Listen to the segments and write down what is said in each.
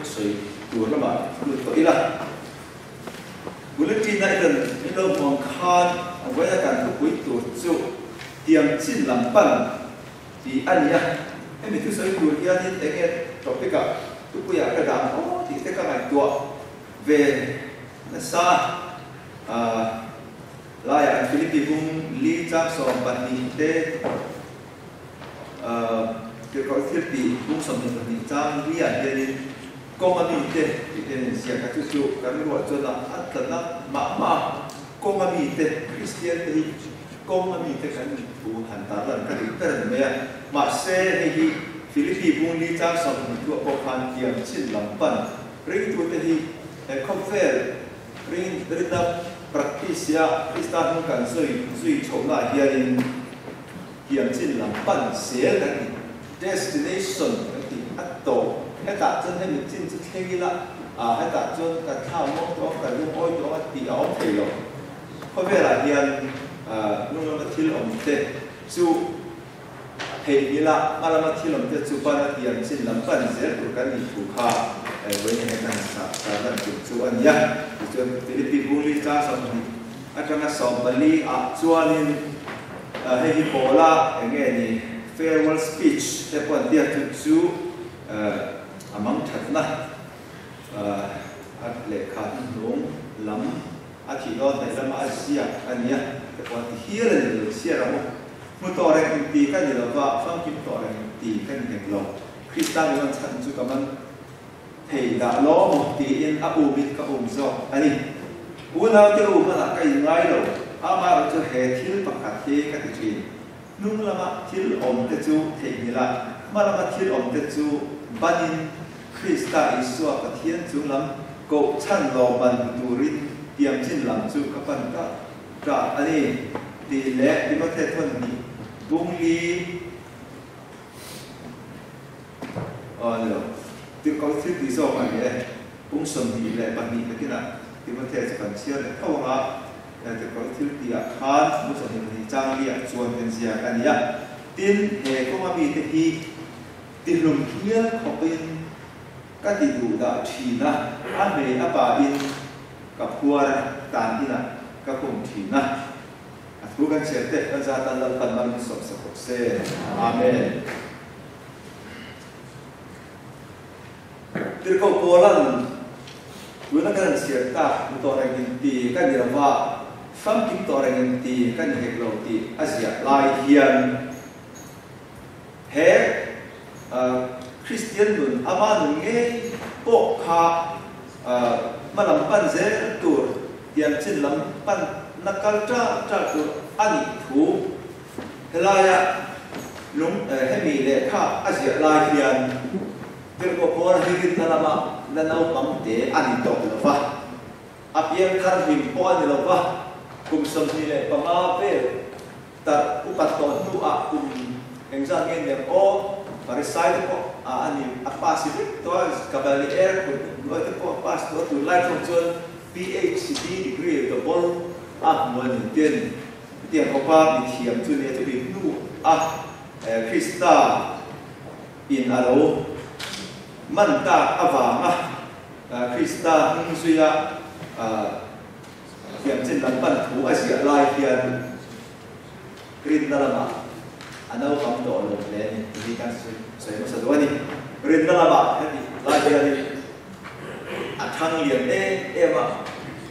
Ka sawi tur lamah lut tawh ila. Bulletin-a i rawn min lo hmu ang khan a vawiina kan thupui tur chu tiam chin lam pan tih a ni a. Hemi thusawi tur hianin eng nge topic-ah thupuiah ka dah ang aw tih te ka ngaihtuah ve nasa a. Laiah Philippi bung li chang 12 te Tirhkoh thil tih bung 22 chang liah hianin kawng a mite tih te an inziak a, chu chu kan ruah chuan a a tla na mah mah a, kawng a mite, Kristian te hi kawng a mite kan thu han tar lan ka duh ber a ni mai a, mahse hei hi Philippi bung li chang 20 thuah pawh khan tiam chin lam pan ringtute hi he khawvel Ring rinna practice a Krista hnung kan zui zui chhohnaah hianin tiam chin lam pan zel kan ti, destination kan ti a tawp. Hetah chuan hemi chin chu thleng ila, ah hetah chuan kan thla muang tawh ang, kan lungawi tawh ang a tih a awm thei lo. Khawvelah hian hnung lama thil awm te chu Theihnghilh a, hma lama thil awm te chu ban a tiam chin lam pan zel tur kan nih thu kha vawiin he kan sar lan tum chu a ni a. Tichuan, Philippi bungli tlang 20 atanga 14 ah chuanin hei hi Paula eng nge ni farewell speech te pawh an tia chu chu a mang thatna a lehkha hnuhnung lam a thih dawn hnaih lama a ziak a ni a, te pawh an ti hial a ni lo chhiar ang u. Hmu tawh reng inti ka ni lo va, famkim tawh reng inti ka ni hek lo. Krista mi rawn chhan chu ka man thei dah law maw tiin a umin ka um zawk a ni. Unaute u hmanah ka inngai lo, amaherawh chu he thil pakhat hi ka ti thin. Hnung lama thil awmte chu theihnghilh a, hma lama thil awmte chu banin Krista Isua Pathian chung lam koh chhan lawmman hmu turin tiamchin lam chu ka pan ta ta a ni tih leh Timothy thawn hnih bung li aw a ni lo, Tirhkoh thil tih zawk a ni e, bung 22 takinah Timothy chu kan chhiar leh tho ang a. Tirhkoh thil tihah khan bung 22 chang liah chuan kan ziak a ni a, tin he kawnga mite hi Tihlum hial khawpin ka ti duh dah thin a, a hmei a pahin ka phuar tan inah ka khum thin a. A thu kan chhiar te kan zat a Lalpan mal min sawm sak bawk se. Amen. Tirhkoh Paula'n tuna kan han chhiar tak hmu tawh reng in ti ka ni lova, famkim tawh reng in ti ka ni hek lo tih a ziah lai hian, He Kristian nun, ama nun ngei pawh kha hma lam pan zel tur, tiang chin lam pan na kal ṭal ṭal tur a nih thu helaia lung hemi lehkha a ziah lai hian Tirhkoh Paula hi rinna lama la naupang te a ni tawh lo va, a piangthar hlim pawh a ni lo va, kum 25 vel Tar upat tawh hnuah kum engzat nge niang aw, Pharisai te pawh a a ni, a pass i vek tawh a, Cavalier kut hnuai te pawh a pass tawh a, tunlai thawng chuan PhD degree double a hmu a ni te a ni. Hetiang khawpa mithiam chu nia chumi hnuah Krista in a lo man tak avanga Krista hnung zuia Thiamchin lam pan thu a ziah lai hian rinna lamah a naupang tawh lo hle a ni tih hi kan sawi hmasa duh a ni. Rinna lamah heti lai hianin a thang lian em em a,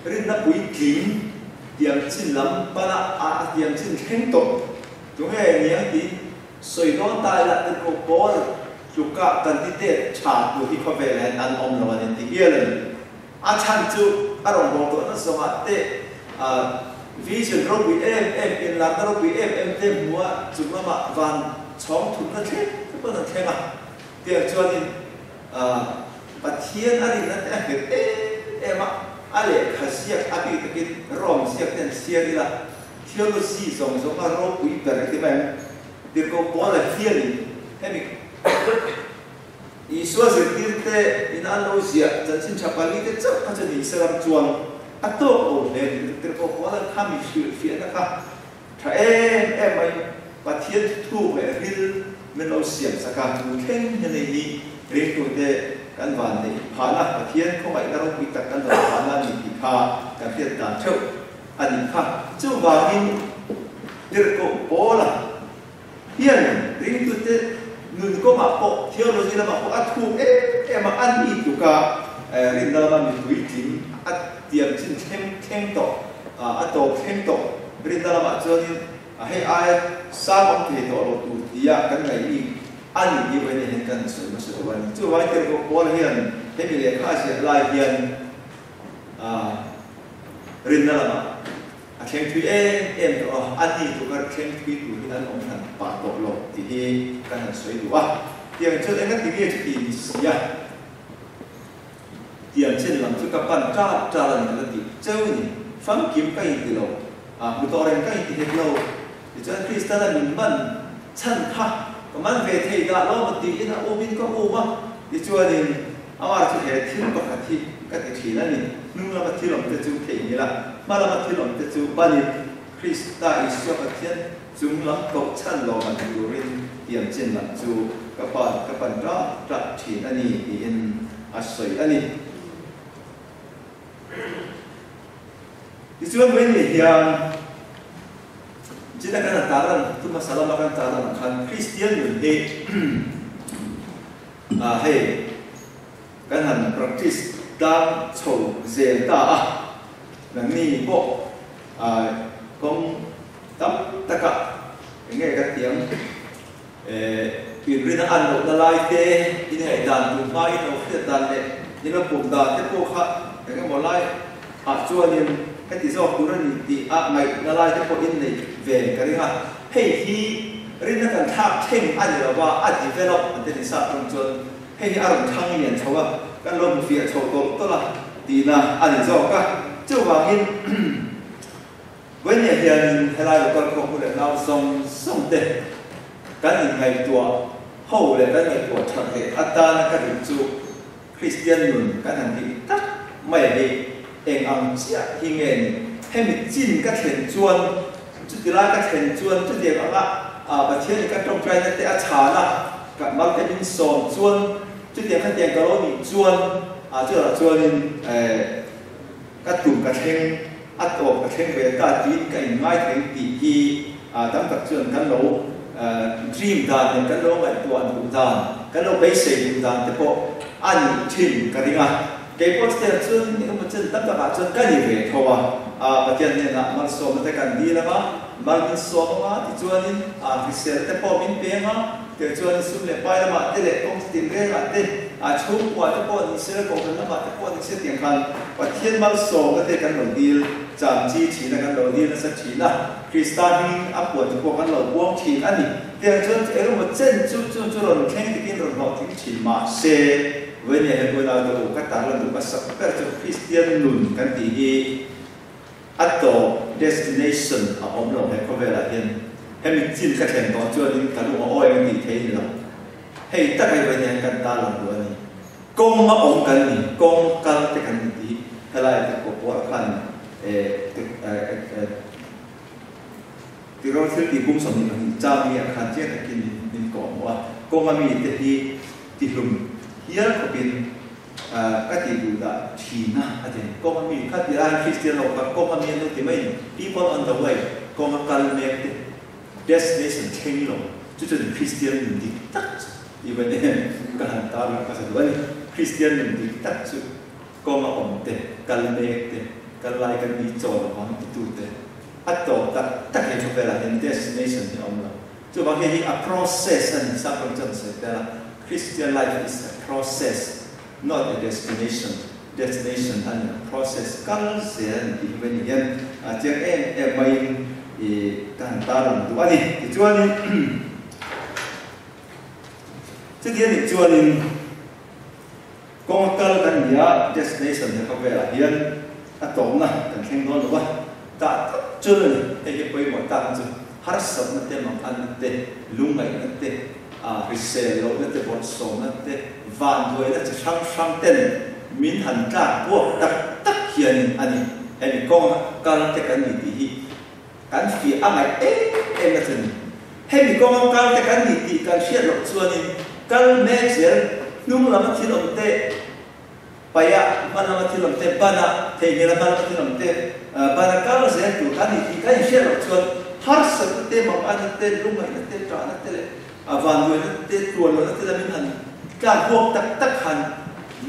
rinna puitling tiamchin lam pana a tiamchin thleng tawh tunge niang tih sawi dawn ta ila tirhkoh pawl tluka candidate tha tur hi khawvelah hian an awm lo a ni tih hial a ni. A chhan chu a rawn haw tawh na zawngah te vision ropui em em, inlarna ropui em em te hmu a, chung lamah van chhawng thutna thleng te pawn an thleng a. Tiang chuanin Pathian a rinna te a nghet em em a, a lehkha ziak a bik takin Rome ziak te an chhiar ila, theology zawng zawnga ropui ber i ti mai ang. Tirhkoh Paula hianin hemi Isua zirtirte in an lo ziah chanchin tha pali te chauh kha chu ni se ram chuan a tawk lo hle ni ka tirhkoh pawl an kha mi hrilhfiahna kha tha em em mai Pathian thuthu leh ril min lo siam sak a, tu thleng hi nei hi ringtute kan vanneih phahna, Pathian khawngaihna ropui tak kan dawn phahna a ni tih kha kan hriat dan theuh a nih kha. Chuvangin tirhkoh Paula hian ringtute nun kawngah pawh theology lamah pawh a thuk em em a, a ni tluka rinna lama mipui tling a tiam chin thleng thleng tawh, a tawp thleng tawh rinna lamah chuanin A hei aia sang awm thei tawh lo tur tia kan ngaih bik a ni tih vawiin hian kan sawi hmasa duh a ni. Chuvangin tirhkoh Paul hian hemi lehkha a ziah lai hian rinna lamah a thleng thui em em tawh a, a ni tluk a thleng thui tur hi an awm hran pah tawh lo tih hi kan han sawi duh a. Tiang chuan engati nge chuti ni si a? Tiang chin lam chu ka pan ṭat ṭat a ni ka la tih cheu ni. Famkim ka inti lo, a hmu tawh reng ka inti hek lo. Tichuan Kristana min man chhan kha ka man ve thei dah lo maw tiin a umin ka um a. Tichuanin amah chu he thil pakhat hi ka ti ṭhin a ni. Hnung lama thil awmte chu theih ni la, hma lama thil awmte chu banin Krista Isua Pathian chung lam koh chhan lo man turin tiam chin lam chu ka pan ka pan ṭah ṭah ṭhin a ni tiin a sawi a ni. Tichuan Wendy hian Jina kan han tarlan tu hmasa lama kan tarlan ang khan Kristian nun hi hei kan han practice tlang chho zel ta a, nangni pawh kawng Tam takah eng nge kan tih ang? Inrina an lohna lai te, inngaih dan tur hma in lo hriat dan leh in lo pawm dan te pawh kha eng emaw lai ah chuanin heti zawk tur a ni tih a ngaihna lai te pawh in neih ve ka ring a. Hei hi rinna kan thlak thleng a ni lova, a develop an ti ni sap rawng chuan hei hi a rawn thang lian chho a, kan lo hmu fiah chho tawlh tawlh a tihna a ni zawk a. Chuvangin. Vawinia hianin helai local khawphu leh nau zawng zawng te kan inngaihtuah ho leh kan ngaihtuah that leh atana ka duh chu Kristian nun kan han tih tak mai hi eng ang chiah hi nge ni? Hemi chin ka thlen chuan chuti lai ka thlen chuan chutiang anga Pathianin ka tawngtaina te a chhan a, ka mal te min sawm chuan chutiang khatiang ka lo nih chuan chutah chuanin Ka tum ka thleng, a tawp ka thleng ve ta tiin ka inngaitheng tih hi tam tak chuan kan lo dream dan leh kan lo ngaihtuah duh dan, kan lo beisei duh dan te pawh a nih thin ka ring a. Kei pawh chutiang chuan engemaw chen tam takah chuan ka ni ve tho a, Pathian hnenah malsawmna te kan dil ang a, mal min sawm ang a tichuanin hrisel te pawh min peng a, Tiang chuan sum leh pai lamah te leh kawng chitin rengah te, a chhungkua te pawh ni se, kohhran lamah te pawh ni se tiang khan Pathian malsawmna te kan lo dil cham chi thin a, kan lo dil nasa thin a, Krista hmingin a puan te pawh kan lo buang thin a ni. Tiang chuan engemaw chen chu chu chu rawn thleng dikin rawn hlawhtling thin mah se, Vawini he unau te u ka tarlan duh hmasak ber chu Kristian nun kan tih hi A tawp, destination, a awm lo he khawvelah hian. Hemi chin ka thlen tawh chuanin ka lung a awi ang tih thei ni lo. Hei tak hei vawiin hian kan ta lang duh a ni. Kawng a awm kan ni, kawng kal te kan ni tih helai te pawh pawh khan tiraw thil tih pum 22 chang mi ah khan chiang takin min kawhhmuh a. Kawng a mi te hi tihlum hial khawpin Ka tih duh dah thin a, a ti. Kawng a mi kha ti lai Kristian lo kha kawng a mi an lo ti mai ni. People on the way, kawng a kal mek te, destination thleng lo, chu chuan Kristian nun dik tak chu even em ka han tar lang hmasa duh a ni. Kristian nun dik tak chu kawng a awm te, kal mek te, kal lai kan ni chaw lo vang titu te, a tawp tak tak hi khawvelah hian destination hi a awm lo. Chuvang hei hi a process a ni, Sap chuan sawi tel a, Christian life is a process, not a destination, destination a ni lo, process kal zel a ni tih hi vei ni hian a chiang em em maiin i ka han tarlang duh a ni. Tichuanin chuti a nih chuanin kawng a kal kan ni a, destination he khawvelah hian a tawpna kan thleng dawn lo va, tah tak chuan a ni, hei hi pawimawh tak chu. Harsatna te, manganna te, lungngaihna te, hrisel lohna te, bawrhsawmna te, vanduaina chi hrang hrang ten min han tlak buak tak tak hianin a ni. Hemi kawnga kal te kan ni tih hi kan fiah a ngaih em em na chu a ni. Hemi kawnga kal te kan ni tih kan hriat loh chuanin kal mek zel Hnung lama thil awm te paih a, hma lama thil awm te ban a, theihnghilh a hma lama thil awm te ban a kal zel tur kan ni tih kan inhriat loh chuan harsatna te, manganna te, lungngaihna te, ṭahna te leh vanduaina te, tluanlohna te lamin han tlak buak tak tak han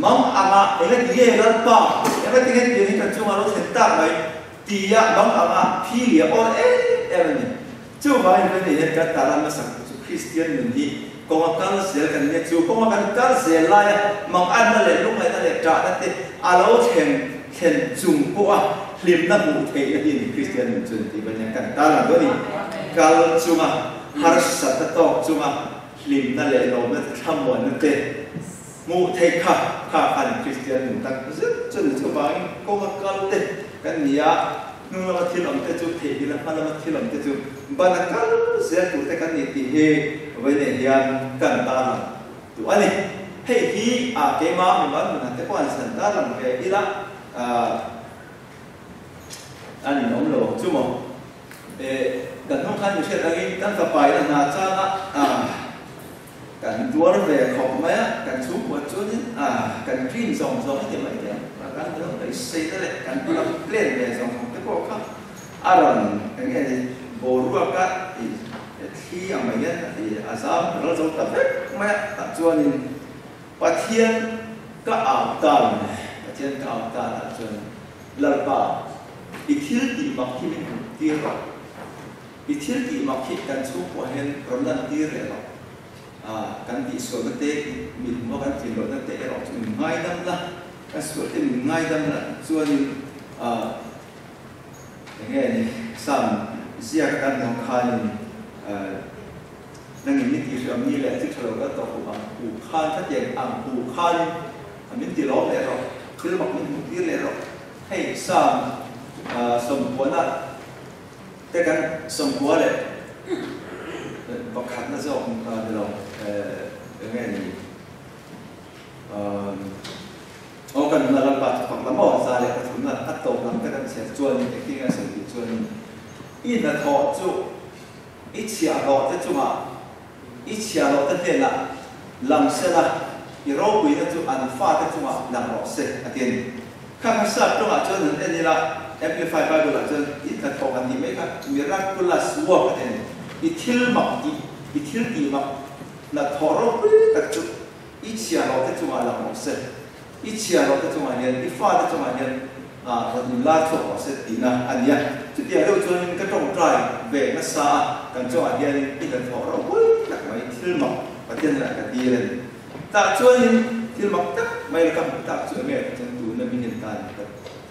mang anga engati nge Lalpa, engati nge tiang hi kan chungah lo thlen tak mai tia mang anga phi lia awl em em a ni. Chuvangin kan nih hian kan tarlan hmasak tur chu Kristian nun hi kawnga kal zel kan nia, chu kawnga kan kal zel laia manganna leh lungngaihna leh ṭahna te a lo thleng thlen chung pawha hlimna hmuh theihna hi a ni Kristian nun chu an tih ban hian kan tarlan dawn a ni. Kal chunga harsatna tawk chunga hlimna leh lawmna te thlamuanna te hmuh theih kha kha khan Kristian nun tak zet chu a ni. Chuvangin kawnga kal te kan ni a. Hnung lama thil awm te chu theihnghilh a, hma lama thil awm te chu ban a kal zel tur te kan ni tih hi vawiin hian kan tarlang duh a ni. Hei hi a keima mimal hmunah te pawh an san tarlang ve ila a ninawm lo ang chu maw. Kan hnung khan mi hriat angin kan fapa in a hna changa Kan tuar ve khawp mai a, kan chhungkua chuanin kan dream zawng zawng a ti mai teh ang, kan lo beiseina leh kan hmalam plan ve zawng zawng te pawh kha a rawn eng nge ni boruak a i thli ang mai hian i a zam ral zo ta vek mai a, tah chuanin Pathian ka au ta lo le, Pathian ka au ta tah chuan Lalpa i thil tih mak hi min hmuh tir rawh. I thil tih mak hi kan chhungkua hian rawn lan tir leh lo. Kan tihsualna te, min hmuh a kan tlin lohna te erawh chu min ngaidam la, kan sual te min ngaidam la chuanin eng nge ni Psalm ziaka kan hmuh ang khanin nangin min tihhriam ni leh thil tha lo kan tawh hu ang hu khan khatiang ang hu khanin min ti lawm leh rawh, thil mak min hmuh tir leh rawh. Hei Psalm sawmpuana Te kan 90 leh pakhatna zawk ni lo eng nge ni aw kan nuna Lalpa chu fak la maw 103 na a tawp lam te kan chhiar chuanin engtin nge a sawi tih chuanin i hnathawh chu i chhiahhlawh te chungah i chhiahhlawh te hnenah lang sela i ropuina chu an fate chungah lang rawh se a ti a ni. Kha kha sap tawngah chuan han en ila, Amplified Bible ah chuan i hnathawk an tih mai kha miraculous work a ti a ni. I thil mak tih, i thil tih mak hnathawh ropui tak chu i chhiahhlawh te chungah lang rawh se. I chhiahhlawh te chungah hian, i fate chungah hian rawn inlar chhuak rawh se tihna a ni a. Chutiang deuh chuanin ka tawngtai ve nasa a, kan chungah hianin i hnathawh ropui tak mai thil mak Pathian hnenah ka dil a ni. Tah chuanin thil mak tak mai la ka hmuh tak chu enge chuan tuna min en tan ka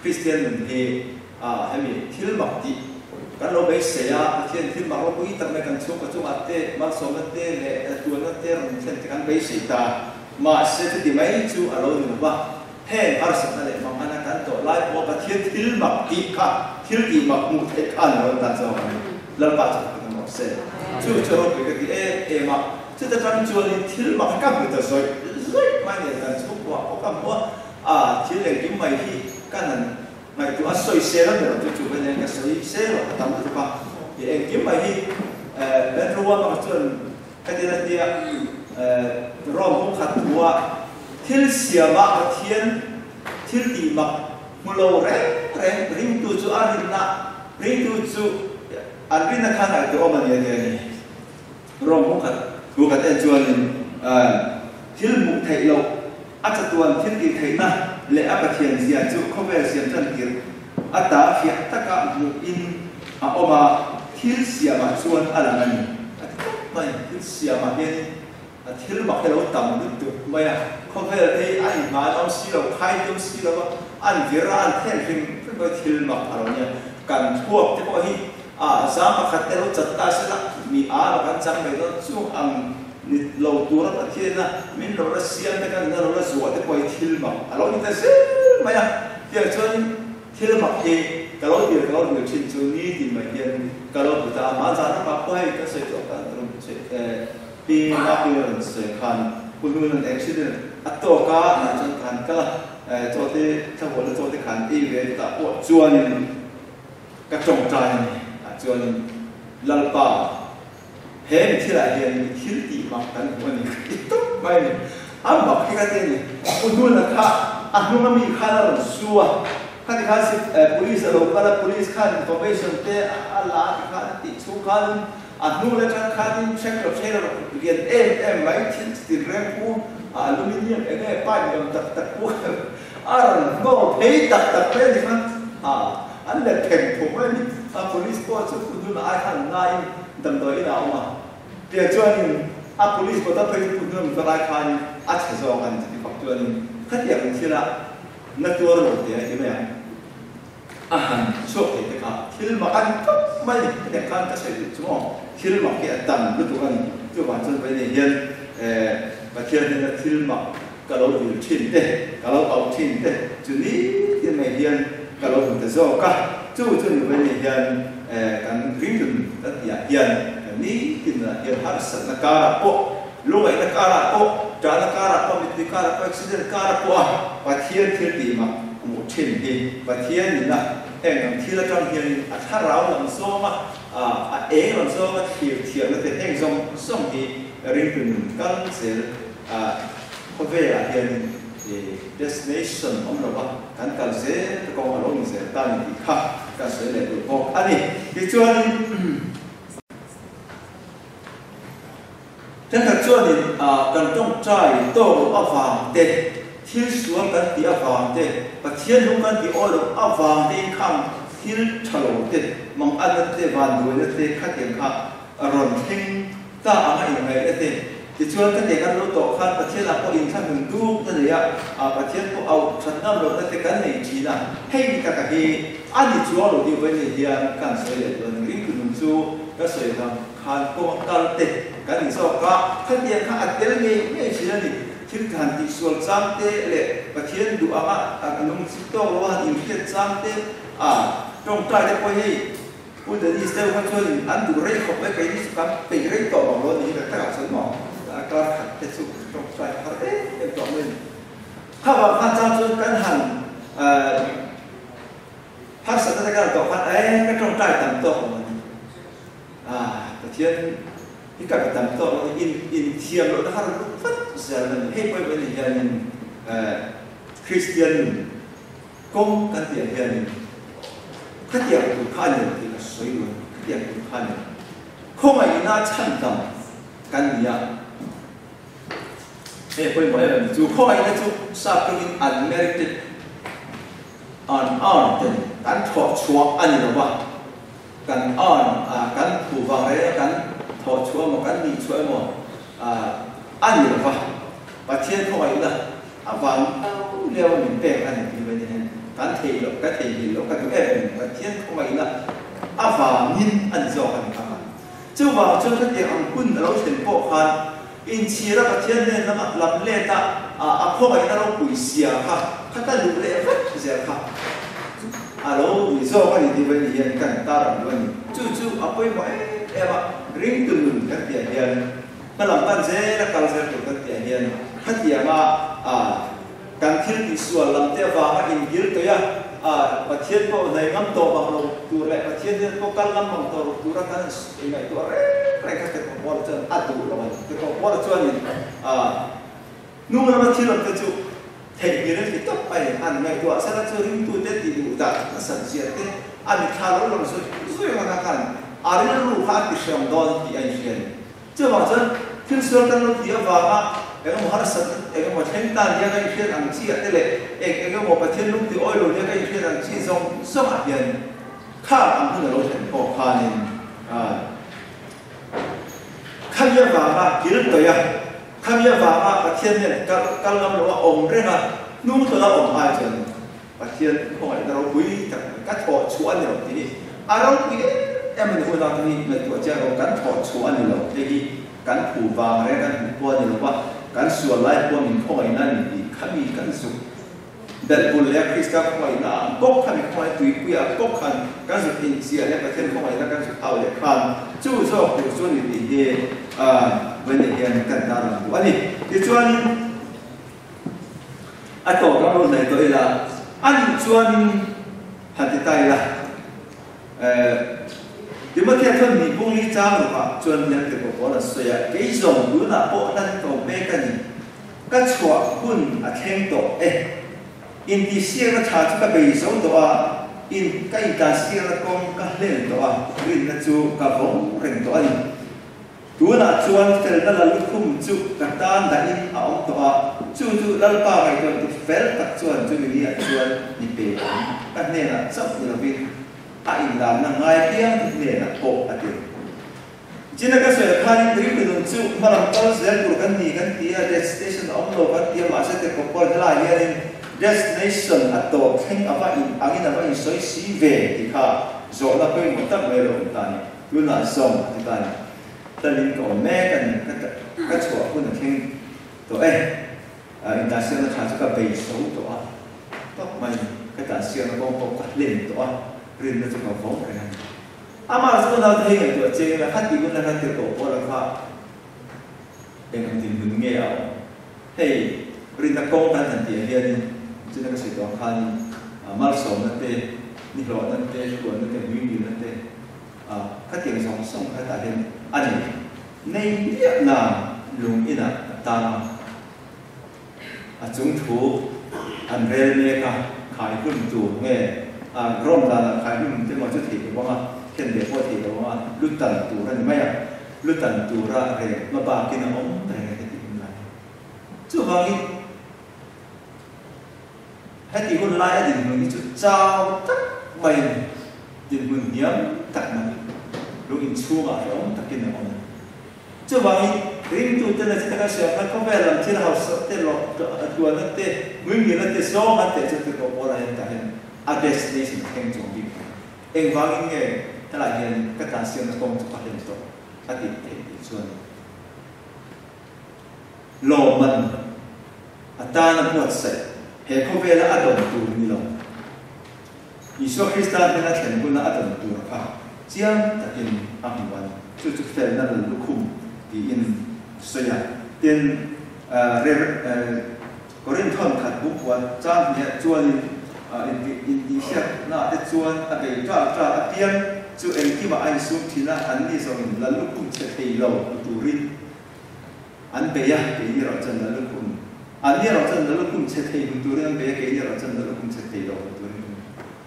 Kristian nun hi hemi thil mak tih kan lo beisei a, Pathian thil mak ropui tak mai kan chhungkaw chungah te malsawmna te leh tuanna te rawn thlen te kan beisei ta. Mahse chuti mai chu a lo ni lo va, heng harsatna leh manghana kan tawh lai pawha Pathian thil mak tih kha thil tih mak hmuh theih kha a ni lo tan zawk a ni. Lalpa chu ka hmu rawh se. Chu chu ropui ka ti em em a. Chuta tang chuanin thil mak ka hmu ta zawih zawih mai nen kan chhungkua pawh ka hmu a, a thil engkim mai hi ka han ngaihtuah a, sawi sel a ni lo chu chu vei ka sawi sel lo ka tam lutuk a, i engkim mai hi Andrew Wommack chuan heti la tia Rome hung khat thua thil siama Pathian thil tih mak hmu lo reng reng ringtu chu a rinna ringtu chu an rinna kha ngaihtuah awm a ni a ti a ni. Rawng hung khat thu kan en chuanin thil hmuh theih loh a chatuan thil tih theihna leh a Pathian zia chu khawvel siam tan tir ata fiah taka hmuh in a awm a, thil siamah chuan a lang a ni. A ti tawp mai, thil siamah hianin a thil mak hi a lo tam lutuk mai a, khawvel te hi a inhman awm si lo, khai tum si lo va, an vir a, an then hrim hrim mai thil mak a lo nia. Kan thuak te pawh hi A zam pakhat te lo chat ta se la, mi a lo kan chang mai dawn chung ang ni lo tura Pathian a min lo la siam te kan lo la zuah te pawh hi thil mak a lo ni ta zel mai a. Tiang chuan thil mak hi ka lo dil ka lo dil thin chu ni tin mai hian ka lo hmu ta a, hmanzah ramah pawh hei kan sawi tawh khan rum che pi Maki rawn sawi khan pu hnun an accident a tawk a, nah chuan ka han kal a, chaw te thlahual na chaw te khan ei ve tah pawh chuanin Ka tawngtai a ni ah chuanin Lalpa, he mi thilah hian mi thil tih mak kan hmu a ni i tawp mai a ni. A mak hi ka ti a ni. U Hnuna kha a hnung ami khan a rawn su a, khati khan police a lo kal a, police khan information te a la a ti khan a tih chhung khanin a hnung leh atang khanin tractor trailer lian em em mai thil chi tin reng pu aluminium eng nge pipe ni awm tak tak pu a rawn hnawr phei tak tak mai a ni khan an let theng thung mai a ni. A police pawh chu U Hnuna ai khan ngaiin damdawi inah a awm a. Tia chuanin a police bawta phei chu hnuam ka lai khanin a chhe zawk a ni chuti fak chuanin khatiang ang thila na tuar lo te a ti mai ang. A han chhuak thei te kha thil mak a ni tawp mai a ni. Hetiang khan ka sawi duh chu maw thil mak hi a tam lutuk a ni. Chuvang chuan vawiin hian Pathian hnena thil mak ka lo dil thin te, ka lo auh thin te chu nitin mai hian ka lo hmu ta zawk a, chu chu ni vawiin hian kan ringdun kan tihah hian kan nitin ah hian harsatna karah pawh, lungaihna karah pawh, ṭahna karah pawh, mittui karah pawh, accident karah pawh a Pathian thil tih mak hmuh thin hi Pathian ina heng ang thil aṭang hianin a thlarau lam zawnga a eng lam zawnga thlir thiamna te heng zawng zawng hi ringtu nun kal zel Ah, khawvelah hianin i destination awm lo va, kan kal zel te kawng a lo ni zel ta ni tih kha kan sawi leh duh bawk a ni. Tichuanin thenkhat chuanin kan tawngtai tawk loh avang te, thil sual kan tih avang te, Pathian lung kan tih awi loh avang te in khang thil tha lo te, manganna te, vanduaina te khatiang kha rawn thleng Ta ang a inngaihna te. Tichuan ka nek an lo tawh khan Pathian ah pawh inthlahnun duk na nei a, ah Pathian pawh auh that ngam lohna te kan nei thin a, hei ni taka hi a ni chuang lo deuh vei ni hian kan sawi leh duh a ni. Ringtu nun chu ka sawi vang khan kawng a kal te kan ni zawk a, khatiang kha a tel ngei ngei thin a ni. Thil than tihsual chang te leh Pathian duh anga a nung chik tawk lo a han inhriat chang te, ah tawngtai te pawh hei Pu Dennis deuh kha chuanin an duh rei khawp mai, keini chu kan peih rei tawh bang lo a ni hi tak takah chuan maw kar khat te chu tawngtai har em em tawh mai a ni. Kha vang khan chang chuan kan han harsatna te kan han tawh khan eh ka tawngtai tam tawk lo a ni, ah Pathian hi ka be tam tawk lo a ni, in inthiam lohna kha rawn lut vat zel a ni. Hei pawimawh ni hianin Kristian nun Kawng kan tih ah hianin khatiang tur kha a ni lo tih ka sawi duh a ni, khatiang tur kha a ni lo. Khawngaihna chhan tam kan ni a, hei pawimawh em em chu khawngaihna chu sap tawngin unmerited, unearned a ni, kan thawh chhuah a ni lo va, kan earn a, kan phu vang reng a kan thawh chhuah emaw kan nih chhuah emaw a ni lo va, Pathian khawngaihna A vang tau lio a min pek a ni tih mai ni hian kan theih loh, ka theihnghilh loh ka duh em em Pathian khawngaihna a vangin a ni zawk a ni kha. Chuvang chuan khatiang ang hun a lo thlen pawh khan inchhira Pathian hnen lama lam let a a khawngaihna ropui sia kha khata luh leh vat zel kha a lo ni zawk a ni tih mai ni hian kan tar ang duh a ni. Chu chu a pawimawh em em a, ringtu nun kan tih ah hian Hmalam pan zel a kal zel tur kan tih ah hian khatianga kan thil tihsual lam te avanga inhil tawih a, Pathian pawh hnai ngam tawh bang lo tur leh Pathian hian pawh kal ngam bang tawh lo tura kan inngaihtuah reng reng kha Tekawh Paula chuan a duh lo a ni. Tekawh Paula chuanin hnung lama thil awm te chu theihnghilh an ti tawp a ni. An ngaihtuah sela chu ringtute tih duh dah nasat zia te a mitthla lo lang zui zui ang a khan a rilru kha a ti hriam dawn tih a inhria a ni. Chuvang chuan thil sual kan lo tih avanga eng emaw harsatna eng emaw thleng tan hian a inhriat ang chi ah te leh eng eng emaw Pathian lung ti awi lo hian a inhriat ang chi zawng zawng ah hian khang ang hun a lo thlen pawh khanin khami avanga kil tawih a, khami avanga Pathian hian kal kal ngam lo a awm reng a, hnung tawlh a awm ai chuan Pathian khawngaihna ropui tak ka thawh chhuah a ni lo tih hi a ropui em em a ni. Hunah te hi ngaihtuah chiang rawh, kan thawh chhuah a ni lo te hi kan phu vang reng kan hmuh pawh a ni lo va, kan sual lai pawh min khawngaihna a ni tih kha mi kan zuk belh bul leh a, Krista khawngaihna ang bawk kha mi khawngaih tuipui ang bawk khan kan zuk inchiah leh Pathian khawngaihna kan zuk au leh khan chu zawk tur chu a ni tih hi vawiin hian kan tarlang duh a ni. Tichuanin. A tawp ram rawn nei tawh ila, a nih chuanin han ti ta ila, Timothea chuan mi bung li chang rukah chuan hian ti pawh pawl a sawi a, kei zawng tunah pawh hlan ka awm mek a ni. Ka chhuah hun a thleng tawh e. Intihsiakna tha chu ka bei zo tawh a, in ka intlansiakna kawng ka hlen tawh a, rinna chu ka vawng reng tawh a ni. Tunah chuan felna la lukhum chu ka tan dahin a awm tawh a, chu chu Lalpa ngaihtuah tu fel tak chuan chumi niah chuan ni pe ang, ka hnenah chauh ni lovin a inlarna ngai piang te hnenah pawh a ti. China ka sawi khanin rilru nun chu hmalam kal zel tur kan ni kan ti a, destination a awm lo kan ti a, mahse te kawpawr helaiah hianin destination a tawp thleng a va in angin a va insawi si ve tih kha zawhna pawimawh tak mai a lo awm ta a ni. Tunah zawng a ti ta a ni. Talin ka awm mek a ni, ka chhuah hun a thleng tawh e. Intansiakna tha chu ka bei so tawh a, tawp mai ka tansiakna kawng pawh ka hlen tawh a, rinna chu ka vawng reng a ni. Amah chu naute hei ngaihtuah cheng ila, kha tih hun la khan tirhkoh pawl a kha eng ang dinhmun nge a awm? Hei rinna kawng kan han tih ah hianin chuna ka sawi tawh ang khanin malsawmna te, nihlawhna te, hluanna te, hmuingilna te khatiang zawng zawng kha hetah hian a nei. Nei miah na lung inah a tang a, a chung thu an rel mek a, khai hlum tur nge a rawm danah khai hlum te maw chu theih lo ang a, khen leh pawh theih lo ang a, lu tan tur a ni mai a, lu tan tura rel hma bakin a awm reng a heti hun lai. Chuvangin heti hun lai a dinhmun hi chu chau tak maiin dinhmun hniam tak mai lung inchhungah hrehawm takin a awm. Chuvangin, ringtute na chi taka hriam khan khawvel lam thil hausa te, tluanna te, hmuingilna te zawng an teh chu tirhkoh Paula hian tah hian a destination a thleng chuang bik lo. Engvangin nge helaiah hian ka tlansiamna kawng chu ka hlen tawh a tih theih tih chuan lawmman atana buatsaih he khawvela a dawn tur ni lo. Isua Krista hnena thlen huna a dawn tur kha chiang takin a hmu a ni. Chu chu felna lal lukhum tiin sawi a. Tin, Rev. Korinthon khat bukua chang hniah chuanin intihsiaknaah te chuan a bei ṭal ṭal apiang chu engkimah a insum ṭhin a, anni zawngin lal lukhum chhe thei lo hmu turin An bei a, keini erawh chuan lal lukhum. Anni erawh chuan lal lukhum chhe thei hmu turin an bei a, keini erawh chuan lal lukhum chhe thei lo hmu turin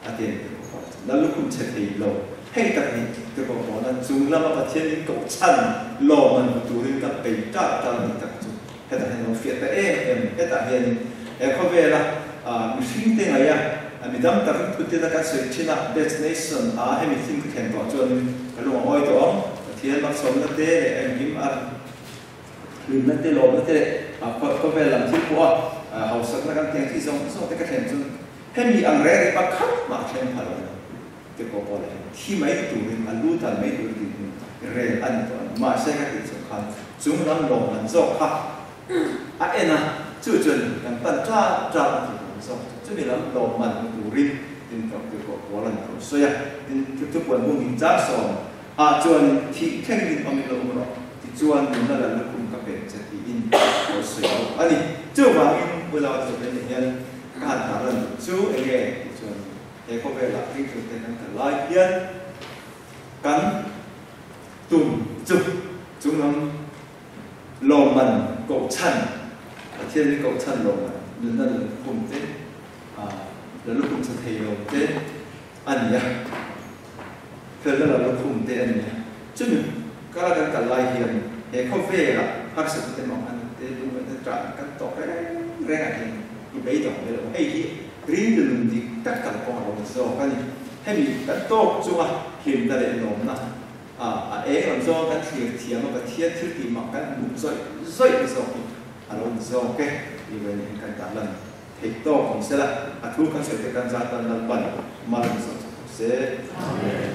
a ti a ni tirhkoh pawh chuan. Lal lukhum chhe thei lo hei tak ni tirhkoh pawhna chung lama Pathian in koh chhan lawm an hmu turin ka bei ṭal ṭal a ni tak chu hetah hian lo fiah ta em em hetah hianin he khawvela mihringte ngaia mi dam tak ringtute kan sawi ṭhin a, destination a hemi thim ka thlen tawh chuanin ka lung a awi tawh ang. Pathian malsawmna te leh engkim a hlimna te, lawmna te leh khawvel lam thil pawh a hausakna kan tih ang chi zawng zawng te ka thlen chuan hemi ang reng reng pakhat mah a thleng phal lo te pawh pawh leh thi mai turin a lu tan mai tur tih hmun rel a ni tawh a ni. Mahse ka tih chawp khan chung lam lawm han zawk kha a en a, chu chuan kan pan ṭal ṭal a tih lam zawk chu chumi lam lawm man hmu turin tin ka pawh pawl a ni tawh sawi a, tin thupuan bung in chang sawm Ah chuan thih thlengin in awm in lo awm rawh, tichuan nunna lal lukhum ka pek che tiin ka lo sawi bawk a ni. Chuvangin Pu Lau chu hmeichhe hian ka han tar lan duh chu eng nge tih chuan he khawvelah ringtute kan kal lai hian kan tum chu chunglam lawmman kohchhan, Pathian in kohchhan lawmman nunna lal lukhum te, lal lukhum chhe thei lo te a ni a. Felna lo lukhum te a ni a. Chumi kala kan kal lai hian he khawvelah harsatna te mawng te lungngaihna ṭah kan tawk reng reng ah hian i beidawng mai lo. Hei hi ringtu nun dik tak kal kawng a lo ni zawk a ni. Hemi kan tawk chunga hlimna leh lawmna a eng lam zawng kan thlir thiam a, Pathian thil tih mak kan hmuh zawih zawih te zawk hi a lo ni zawk e tih ve niin kan dah lan. Theih tawk awm sela, a thu kan sawi te kan zat tan Lalpan mal an zawh chak awm se. Amen.